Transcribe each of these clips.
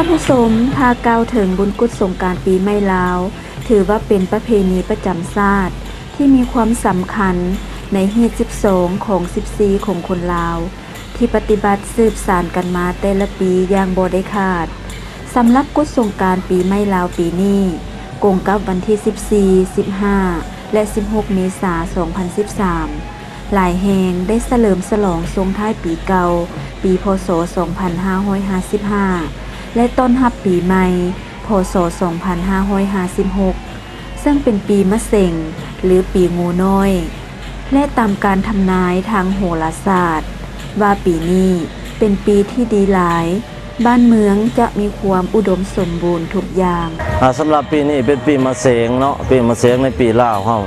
ຜູ້ຊົມ ຖ້າກ່າວເຖິງບຸນກຸດສົງການປີໃໝ່ລາວ ຖືວ່າເປັນປະເພນີປະຈຳຊາດທີ່ມີຄວາມສຳຄັນໃນຮີດສິບສອງຂອງສິບສີ່ຂອງຄົນລາວ ທີ່ປະຕິບັດສືບສານກັນມາແຕ່ລະປີຢ່າງບໍ່ໄດ້ຂາດ. ສຳລັບກຸດສົງການປີໃໝ່ລາວປີນີ້ ກົງກັບວັນທີສິບສີ່ ສິບຫ້າ ແລະ ສິບຫົກ ເມສາ ສອງພັນສິບສາມ ຫຼາຍແຫ່ງໄດ້ສະເຫຼີມສະຫຼອງສົ່ງທ້າຍປີເກົ່າ ປີ ພ.ສ. ສອງພັນຫ້າຮ້ອຍຫ້າສິບຫ້າ ແລະ ຕ້ອນຮັບປີໃໝ່ ພ.ສ. ສອງພັນຫ້າຮ້ອຍຫ້າສິບຫົກ ເຊິ່ງເປັນປີມະເສັງ ຫຼື ປີງູນ້ອຍ ແລະ ຕາມການທຳນາຍທາງໂຫລາສາດວ່າ ປີນີ້ເປັນປີທີ່ດີຫຼາຍ, ບ້ານເມືອງຈະມີຄວາມອຸດົມສົມບູນທຸກຢ່າງ. ອາ ສຳລັບປີນີ້ເປັນປີມະເສັງເນາະ, ປີມະເສັງໃນປີລາວເຮົາ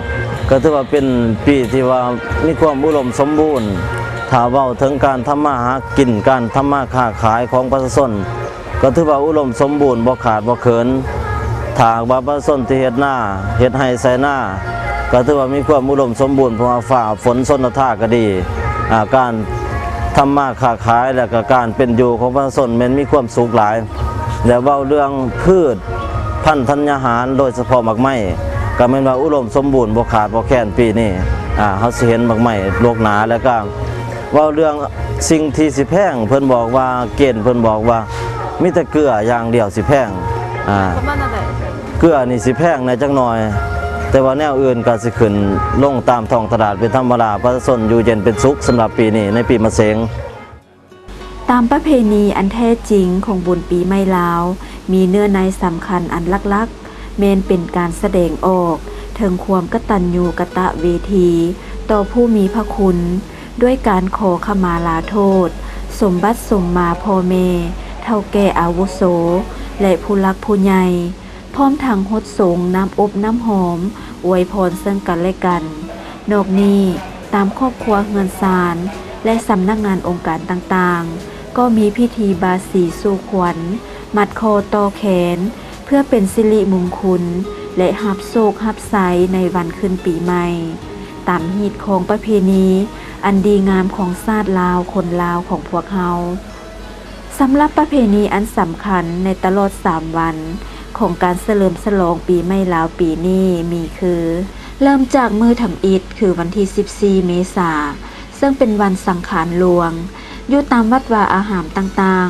ກໍຖືວ່າເປັນປີທີ່ວ່າມີຄວາມອຸດົມສົມບູນ. ຖ້າເວົ້າເຖິງການທຳມາຫາກິນ, ການທຳມາຄ້າຂາຍຂອງປະຊາຊົນ ກໍຖືວ່າອຸດົມສົມບູນ ບໍ່ຂາດບໍ່ເຂີນ. ຖ້າຫາກວ່າປະຊາຊົນທີ່ເຮັດນາ, ເຮັດໄຮ່ໄຖນາ ກໍຖືວ່າມີຄວາມອຸດົມສົມບູນ, ເພາະວ່າຟ້າຝົນຊົນລະທາກໍດີ. ອາ ການທຳມາຄ້າຂາຍ ແລະ ກໍການເປັນຢູ່ຂອງປະຊາຊົນແມ່ນມີຄວາມສຸກຫຼາຍ. ແລະ ເວົ້າເລື່ອງພືດພັນທັນຍາຫານ ໂດຍສະເພາະໝາກໄມ້ ກໍແມ່ນວ່າອຸດົມສົມບູນ ບໍ່ຂາດບໍ່ແຄນປີນີ້. ອາ ເຮົາຊິເຫັນໝາກໄມ້ດົກໜາ ແລ້ວກໍ ເວົ້າເລື່ອງສິ່ງທີ່ຊິແພງ ເພິ່ນບອກວ່າ ເກນເພິ່ນບອກວ່າ ມີແຕ່ເກືອຢ່າງດຽວຊິແພງ. ອາ ປະມານເທົ່າໃດ? ເກືອນີ້ຊິແພງແດ່ຈັກໜ່ອຍ, ແຕ່ວ່າແນວອື່ນກໍຊິຂຶ້ນລົງຕາມທ້ອງຕະຫຼາດເປັນທຳມະດາ. ປະຊາຊົນຢູ່ເຢັນເປັນສຸກສຳລັບປີນີ້ ໃນປີມະເສັງ. ຕາມປະເພນີອັນແທ້ຈິງຂອງບຸນປີໃໝ່ລາວ ມີເນື້ອໃນສຳຄັນອັນຫຼັກໆ ແມ່ນເປັນການສະແດງອອກເຖິງຄວາມກະຕັນຍູກະຕະເວທີຕໍ່ຜູ້ມີພະຄຸນ ດ້ວຍການຂໍຂະມາລາໂທດ ສົມບັດສົມມາພໍ່ແມ່, ເຖົ້າແກ່ອາວຸໂສ ແລະ ຜູ້ຫຼັກຜູ້ໃຫຍ່. ພ້ອມທັງຫົດສົງນ້ຳອົບນ້ຳຫອມ ອວຍພອນເຊິ່ງກັນແລະກັນ. ນອກນີ້, ຕາມຄອບຄົວເຮືອນຊານ ແລະ ສຳນັກງານອົງການຕ່າງໆ ກໍມີພິທີບາສີສູ່ຂວັນ, ມັດຂໍ້ຕໍ່ແຂນ ເພື່ອເປັນສິລິມຸງຄຸນ ແລະ ຮັບໂຊກຮັບໄຊໃນວັນຂຶ້ນປີໃໝ່ ຕາມຮີດຄອງປະເພນີອັນດີງາມຂອງຊາດລາວ ຄົນລາວຂອງພວກເຮົາ. ສຳລັບປະເພນີອັນສຳຄັນໃນຕະຫຼອດສາມວັນຂອງການສະເຫຼີມສະຫຼອງປີໃໝ່ລາວປີນີ້ມີຄື ເລີ່ມຈາກມື້ທຳອິດ ຄືວັນທີສິບສີ່ ເມສາ ເຊິ່ງເປັນວັນສັງຂານຫຼວງ. ຢູ່ຕາມວັດວາອາຮາມຕ່າງ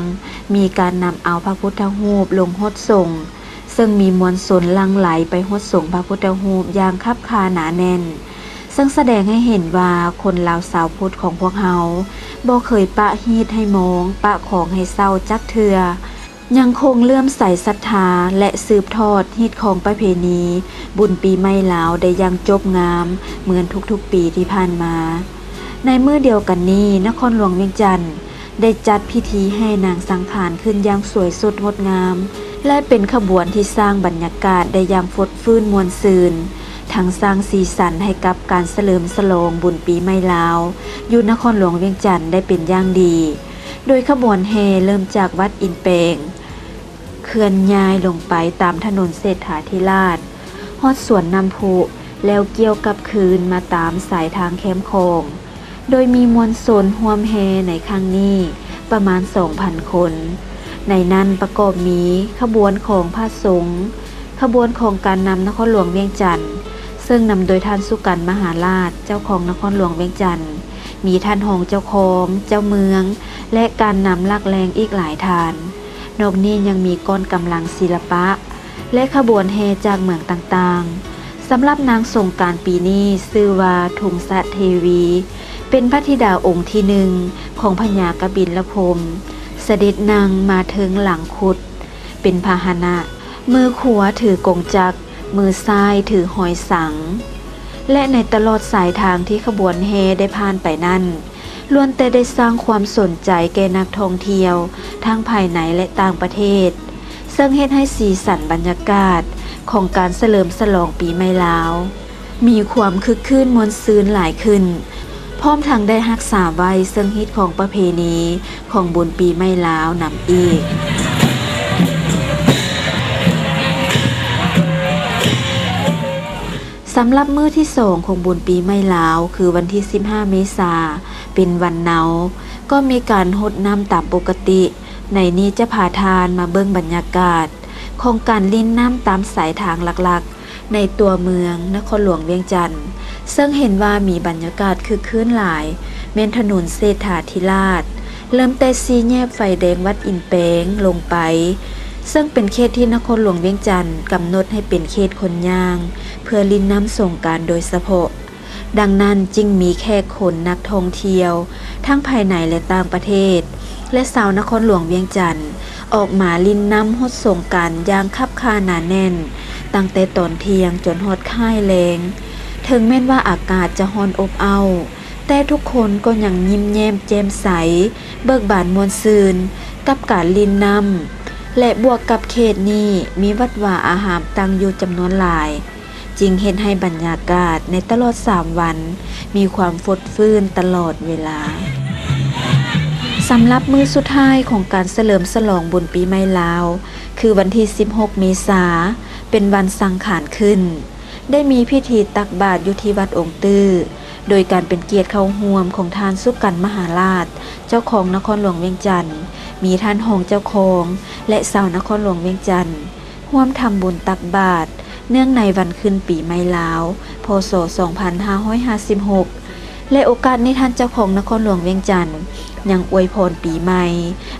ໆ ມີການນຳເອົາພະພຸດທະຮູບລົງຫົດສົງ ເຊິ່ງມີມວນຊົນຫຼັ່ງໄຫຼໄປຫົດສົງພະພຸດທະຮູບຢ່າງຄັບຄາໜາແໜ້ນ. ເຊິ່ງສະແດງໃຫ້ເຫັນວ່າຄົນລາວຊາວພຸດຂອງພວກເຮົາບໍ່ເຄີຍປະຮີດໃຫ້ມອງ, ປະຂອງໃຫ້ເສົ້າຈັກເທື່ອ, ຍັງຄົງເຫຼື້ອມໃສສັດທາ ແລະ ສືບທອດຮີດຄອງປະເພນີບຸນປີໃໝ່ລາວໄດ້ຢ່າງຈົບງາມເໝືອນທຸກໆປີທີ່ຜ່ານມາ. ໃນມື້ດຽວກັນນີ້, ນະຄອນຫຼວງວຽງຈັນ ໄດ້ຈັດພິທີແຫ່ນາງສັງຂານຂຶ້ນຢ່າງສວຍສົດງົດງາມ ແລະ ເປັນຂະບວນທີ່ສ້າງບັນຍາກາດໄດ້ຢ່າງຟົດຟື້ນມ່ວນຊື່ນ, ທັງສ້າງສີສັນໃຫ້ກັບການສະເຫຼີມສະຫຼອງບຸນປີໃໝ່ລາວ ຢູ່ນະຄອນຫຼວງວຽງຈັນໄດ້ເປັນຢ່າງດີ, ໂດຍຂະບວນແຫ່ເລີ່ມຈາກວັດອິນແປງ, ເຄື່ອນຍ້າຍລົງໄປຕາມຖະໜົນເສດຖາທິລາດ ຮອດສວນນ້ຳພຸ ແລ້ວກ່ຽວກັບຄືນມາຕາມສາຍທາງແຄມຂອງ ໂດຍມີມວນຊົນຮ່ວມແຫ່ໃນຄັ້ງນີ້ປະມານສອງພັນຄົນ. ໃນນັ້ນປະກອບມີຂະບວນຂອງພະສົງ, ຂະບວນຂອງການນຳນະຄອນຫຼວງວຽງຈັນ ເຊິ່ງນຳໂດຍທ່ານສຸກັນ ມະຫາລາດ ເຈົ້າຄອງນະຄອນຫຼວງວຽງຈັນ, ມີທ່ານຮອງເຈົ້າຄອງ, ເຈົ້າເມືອງ ແລະ ການນຳຫຼັກແຫຼ່ງອີກຫຼາຍທ່ານ. ນອກນີ້ຍັງມີກ້ອນກຳລັງສິລະປະ ແລະ ຂະບວນແຫ່ຈາກເມືອງຕ່າງໆ. ສຳລັບນາງສົງການປີນີ້ຊື່ວ່າ ທຸງສະເທວີ ເປັນພະທິດາອົງທີໜຶ່ງຂອງພະຍາກະບິນລະພົມ, ສະເດັດນັ່ງມາເທິງຫຼັງຄຸດ ເປັນພາຫະນະ, ມືຂວາຖືກົງຈັກ, ມືຊ້າຍຖືຫອຍສັງ ແລະ ໃນຕະຫຼອດສາຍທາງທີ່ຂະບວນແຫ່ໄດ້ຜ່ານໄປນັ້ນ ລ້ວນແຕ່ໄດ້ສ້າງຄວາມສົນໃຈແກ່ນັກທ່ອງທ່ຽວທັງພາຍໃນ ແລະ ຕ່າງປະເທດ, ເຊິ່ງເຮັດໃຫ້ສີສັນບັນຍາກາດຂອງການສະເຫຼີມສະຫຼອງປີໃໝ່ລາວ ມີຄວາມຄຶກຄື້ນມ່ວນຊື່ນຫຼາຍຂຶ້ນ, ພ້ອມທັງໄດ້ຮັກສາໄວ້ເຊິ່ງຮີດຄອງປະເພນີຂອງບຸນປີໃໝ່ລາວນຳອີກ. ສຳລັບມື້ທີສອງຂອງບຸນປີໃໝ່ລາວ ຄືວັນທີສິບຫ້າ ເມສາ ເປັນວັນເນົາ, ກໍມີການຫົດນ້ຳຕາມປົກກະຕິ ໃນນີ້ຈະພາທ່ານມາເບິ່ງບັນຍາກາດຂອງການຫຼິ້ນນ້ຳຕາມສາຍທາງຫຼັກໆ ໃນຕົວເມືອງນະຄອນຫຼວງວຽງຈັນ, ເຊິ່ງເຫັນວ່າມີບັນຍາກາດຄຶກຄື້ນຫຼາຍ ແມ່ນຖະໜົນເສດຖາທິລາດ, ເລີ່ມແຕ່ສີ່ແຍກໄຟແດງວັດອິນແປງລົງໄປ, ເຊິ່ງເປັນເຂດທີ່ນະຄອນຫຼວງວຽງຈັນກຳນົດໃຫ້ເປັນເຂດຄົນຍ່າງ ເພື່ອຫຼິ້ນນ້ຳສົງການໂດຍສະເພາະ. ດັ່ງນັ້ນຈຶ່ງມີແຂກຄົນນັກທ່ອງທ່ຽວ ທັງພາຍໃນ ແລະ ຕ່າງປະເທດ ແລະ ຊາວນະຄອນຫຼວງວຽງຈັນ ອອກມາຫຼິ້ນນ້ຳຫົດສົງການຢ່າງຄັບຄາໜາແໜ້ນ ຕັ້ງແຕ່ຕອນທ່ຽງຈົນຮອດຄ້າຍແລງ. ເຖິງແມ່ນວ່າອາກາດຈະຮ້ອນອົບເອົ້າ, ແຕ່ທຸກຄົນກໍຍັງຍິ້ມແຍ້ມແຈ່ມໃສ, ເບີກບານມ່ວນຊື່ນກັບການຫຼິ້ນນ້ຳ ແລະ ບວກກັບເຂດນີ້ມີວັດວາອາຮາມຕັ້ງຢູ່ຈຳນວນຫຼາຍ, ຈຶ່ງເຮັດໃຫ້ບັນຍາກາດໃນຕະຫຼອດສາມວັນມີຄວາມຟົດຟື້ນຕະຫຼອດເວລາ. ສຳລັບມື້ສຸດທ້າຍຂອງການສະເຫຼີມສະຫຼອງບຸນປີໃໝ່ລາວ ຄືວັນທີສິບຫົກເມສາ ເປັນວັນສັງຂານຂຶ້ນ, ໄດ້ມີພິທີຕັກບາດຢູ່ທີ່ວັດອົງຕື້ ໂດຍການເປັນກຽດເຂົ້າຮ່ວມຂອງທ່ານສຸກັນມະຫາລາດ ເຈົ້າຄອງນະຄອນຫຼວງວຽງຈັນ, ມີທ່ານຮອງເຈົ້າຄອງ ແລະ ຊາວນະຄອນຫຼວງວຽງຈັນ ຮ່ວມທຳບຸນຕັກບາດ ເນື່ອງໃນວັນຂຶ້ນປີໃໝ່ລາວ ພ.ສ. ສອງພັນຫ້າຮ້ອຍຫ້າສິບຫົກ ແລະ ໂອກາດນີ້ທ່ານເຈົ້າຄອງນະຄອນຫຼວງວຽງຈັນ ຍັງອວຍພອນປີໃໝ່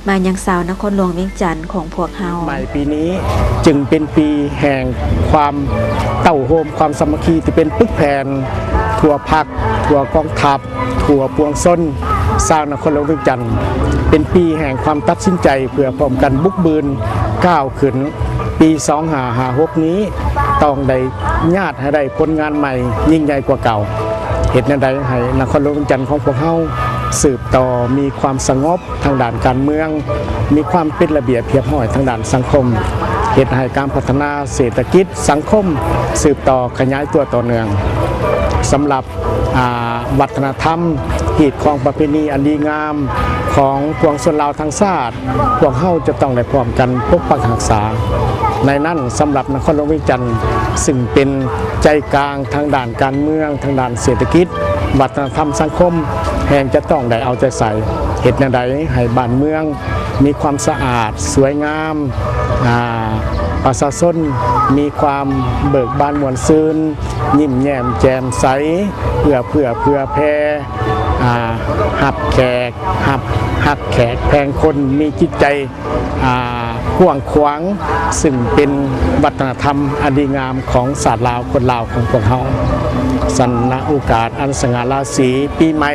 ມາຍັງຊາວນະຄອນຫຼວງວຽງຈັນຂອງພວກເຮົາ. ໃໝ່ປີນີ້ຈຶ່ງເປັນປີແຫ່ງຄວາມເຕົ້າໂຮມ ຄວາມສາມັກຄີທີ່ເປັນປຶກແຜ່ນທົ່ວພັກ, ທົ່ວກອງທັບ, ທົ່ວປວງຊົນຊາວນະຄອນຫຼວງວຽງຈັນ, ເປັນປີແຫ່ງຄວາມຕັດສິນໃຈເພື່ອພ້ອມກັນບຸກບືນກ້າວຂຶ້ນ. ປີສອງຫ້າຫ້າຫົກນີ້ຕ້ອງໄດ້ຍາດໃຫ້ໄດ້ຜົນງານໃໝ່ຍິ່ງໃຫຍ່ກວ່າເກົ່າ, ເຮັດແນວໃດໃຫ້ນະຄອນຫຼວງວຽງຈັນຂອງພວກເຮົາສືບຕໍ່ມີຄວາມສະຫງົບທາງດ້ານການເມືອງ, ມີຄວາມເປັນລະບຽບຮຽບຮ້ອຍທາງດ້ານສັງຄົມ, ເຮັດໃຫ້ການພັດທະນາເສດຖະກິດສັງຄົມສືບຕໍ່ຂະຫຍາຍຕົວຕໍ່ເນື່ອງ. ສຳລັບ ອ່າ ວັດທະນະທຳ, ຮີດຄອງປະເພນີອັນດີງາມຂອງປວງຊົນລາວທັງຊາດ, ພວກເຮົາຈະຕ້ອງໄດ້ພ້ອມກັນປົກປັກຮັກສາ. ໃນນັ້ນ, ສຳລັບນະຄອນຫຼວງວຽງຈັນ ຊຶ່ງເປັນໃຈກາງທາງດ້ານການເມືອງ, ທາງດ້ານເສດຖະກິດ, ວັດທະນະທຳ, ສັງຄົມ, ແຮ່ງຈະຕ້ອງໄດ້ເອົາໃຈໃສ່, ເຮັດແນວໃດໃຫ້ບ້ານເມືອງມີຄວາມສະອາດ, ສວຍງາມ, ອ່າ ປະຊາຊົນມີຄວາມເບີກບານມ່ວນຊື່ນ, ຍິ້ມແຍ້ມແຈ່ມໃສ, ເອື້ອເຟື້ອເຜື່ອແຜ່ ອ່າ ຮັບແຂກ, ຮັບ ຮັກແຂກແພງຄົນ, ມີຈິດໃຈ ອ່າ ກວ້າງຂວາງ, ຊຶ່ງເປັນວັດທະນະທຳອັນດີງາມຂອງຊາດລາວຄົນລາວຂອງພວກເຮົາ. ສະນັ້ນ ໂອກາດອັນສະຫງ່າລາສີປີໃໝ່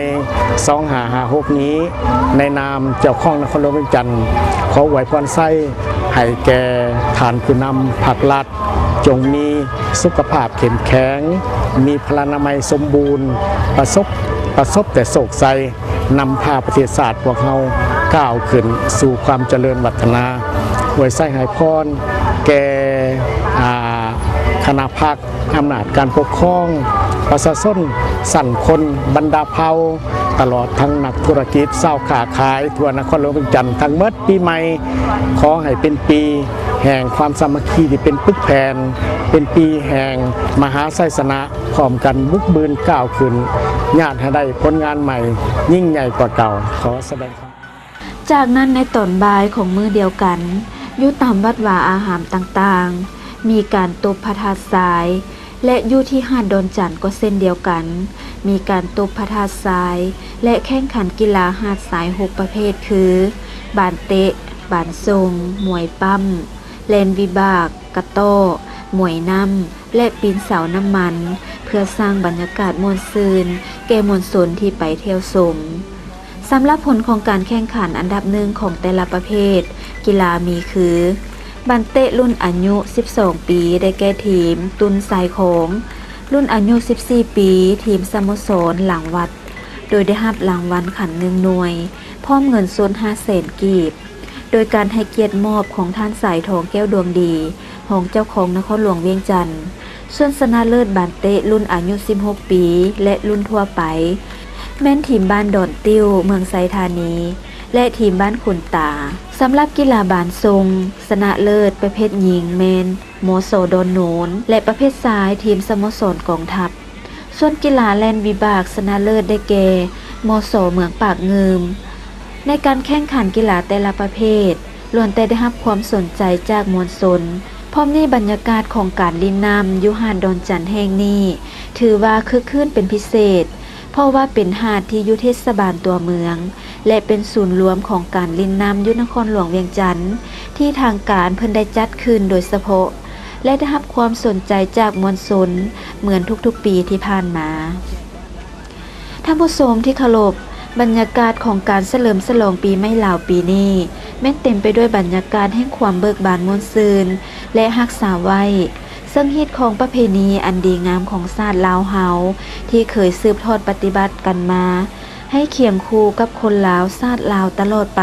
ສອງຫ້າຫ້າຫົກນີ້, ໃນນາມເຈົ້າຄອງນະຄອນຫຼວງວຽງຈັນ, ຂໍອວຍພອນໄຊໃຫ້ແກ່ທ່ານຜູ້ນຳພັກລັດ, ຈົ່ງມີສຸຂະພາບເຂັ້ມແຂງ, ມີພະລານາໄມສົມບູນ, ປະສົບ ປະສົບແຕ່ໂຊກໄຊ, ນຳພາປະເທດຊາດພວກເຮົາກ້າວຂຶ້ນສູ່ຄວາມຈະເລີນວັດທະນາ. ອວຍໄຊໃຫ້ພອນແກ່ ອ່າ ຄະນະພັກ, ອຳນາດການປົກຄອງ, ປະຊາຊົນ, ຊັ້ນຄົນ, ບັນດາເຜົ່າ, ຕະຫຼອດທັງນັກທຸລະກິດ, ຊາວຄ້າຂາຍທົ່ວນະຄອນຫຼວງວຽງຈັນທັງໝົດ. ປີໃໝ່ ຂໍໃຫ້ເປັນປີແຫ່ງຄວາມສາມັກຄີທີ່ເປັນປຶກແຜ່ນ, ເປັນປີແຫ່ງມະຫາໄຊຊະນະ, ພ້ອມກັນບຸກບືນກ້າວຂຶ້ນ, ຍາດໃຫ້ໄດ້ຜົນງານໃໝ່ຍິ່ງໃຫຍ່ກວ່າເກົ່າ. ຂໍສະແດງຄວາມ ຈາກນັ້ນໃນຕອນບ່າຍຂອງມື້ດຽວກັນ, ຢູ່ຕາມວັດວາອາຮາມຕ່າງໆ, ມີການຕົບພະທາດຊາຍ ແລະ ຢູ່ທີ່ຫາດດອນຈັນກໍເຊັ່ນດຽວກັນ, ມີການຕົບພະທາດຊາຍ ແລະ ແຂ່ງຂັນກິລາຫາດຊາຍຫົກປະເພດຄື ບານເຕະ, ບານສົ່ງ, ມວຍປ້ຳ, ແລ່ນວິບາກ, ກະຕໍ້, ມວຍນ້ຳ ແລະ ປີນເສົານ້ຳມັນ ເພື່ອສ້າງບັນຍາກາດມ່ວນຊື່ນແກ່ມວນຊົນທີ່ໄປທ່ຽວຊົມ. ສຳລັບຜົນຂອງການແຂ່ງຂັນອັນດັບໜຶ່ງຂອງແຕ່ລະປະເພດກິລາມີຄື ບານເຕະລຸ້ນອາຍຸສິບສອງປີ ໄດ້ແກ່ທີມຕຸນຊາຍຂອງ, ລຸ້ນອາຍຸສິບສີ່ປີ ທີມສະໂມສອນຫຼັງວັດ ໂດຍໄດ້ຮັບລາງວັນຂັນໜຶ່ງໜ່ວຍ ພ້ອມເງິນສົດຫ້າແສນກີບ. ໂດຍການໃຫ້ກຽດມອບຂອງທ່ານ ສາຍທອງ ແກ້ວດວງດີ ຮອງເຈົ້າຄອງນະຄອນຫຼວງວຽງຈັນ. ສ່ວນຊະນະເລີດບານເຕະລຸ້ນອາຍຸສິບຫົກປີ ແລະ ລຸ້ນທົ່ວໄປ ແມ່ນທີມບ້ານດອນຕິ້ວ ເມືອງໄຊທານີ ແລະ ທີມບ້ານຂຸນຕາ. ສຳລັບກິລາບານສົ່ງ ຊະນະເລີດປະເພດຍິງແມ່ນ ມສ ດອນໂນນ ແລະ ປະເພດຊາຍ ທີມສະໂມສອນກອງທັບ. ສ່ວນກິລາແລ່ນວິບາກ ຊະນະເລີດໄດ້ແກ່ ມສ ເມືອງປາກງື່ມ. ໃນການແຂ່ງຂັນກິລາແຕ່ລະປະເພດ ລ້ວນແຕ່ໄດ້ຮັບຄວາມສົນໃຈຈາກມວນຊົນ. ພ້ອມນີ້ບັນຍາກາດຂອງການຫຼິ້ນນ້ຳຢູ່ຫາດດອນຈັນແຫ່ງນີ້ ຖືວ່າຄຶກຄື້ນເປັນພິເສດ ເພາະວ່າເປັນຫາດທີ່ຢູ່ເທດສະບານຕົວເມືອງ ແລະ ເປັນສູນລວມຂອງການຫຼິ້ນນ້ຳຢູ່ນະຄອນຫຼວງວຽງຈັນ ທີ່ທາງການເພິ່ນໄດ້ຈັດຂຶ້ນໂດຍສະເພາະ ແລະ ໄດ້ຮັບຄວາມສົນໃຈຈາກມວນຊົນເໝືອນທຸກໆປີທີ່ຜ່ານມາ. ທ່ານຜູ້ຊົມທີ່ເຄົາລົບ, ບັນຍາກາດຂອງການສະເຫຼີມສະຫຼອງປີໃໝ່ລາວປີນີ້ ແມ່ນເຕັມໄປດ້ວຍບັນຍາກາດແຫ່ງຄວາມເບີກບານມ່ວນຊື່ນ ແລະ ຮັກສາໄວ້ ເຊິ່ງຮີດຄອງປະເພນີອັນດີງາມຂອງຊາດລາວເຮົາ ທີ່ເຄີຍສືບທອດປະຕິບັດກັນມາ ໃຫ້ຄຽງຄູ່ກັບຄົນລາວຊາດລາວຕະຫຼອດໄປ.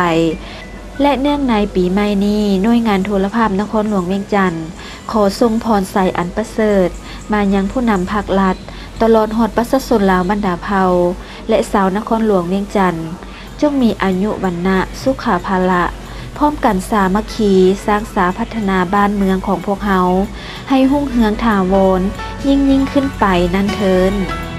ແລະ ເນື່ອງໃນປີໃໝ່ນີ້, ໜ່ວຍງານໂທລະພາບນະຄອນຫຼວງວຽງຈັນ ຂໍສົ່ງພອນໄຊອັນປະເສີດມາຍັງຜູ້ນຳພັກລັດ, ຕະຫຼອດຮອດປະຊາຊົນລາວບັນດາເຜົ່າ ແລະ ຊາວນະຄອນຫຼວງວຽງຈັນ ຈົ່ງມີອາຍຸວັນນະ ສຸຂະພະລະ, ພ້ອມກັນສາມັກຄີ ສ້າງສາພັດທະນາບ້ານເມືອງຂອງພວກເຮົາ ໃຫ້ຮຸ່ງເຮືອງຖາວອນ ຍິ່ງໆຂຶ້ນໄປນັ້ນເທີ້ນ.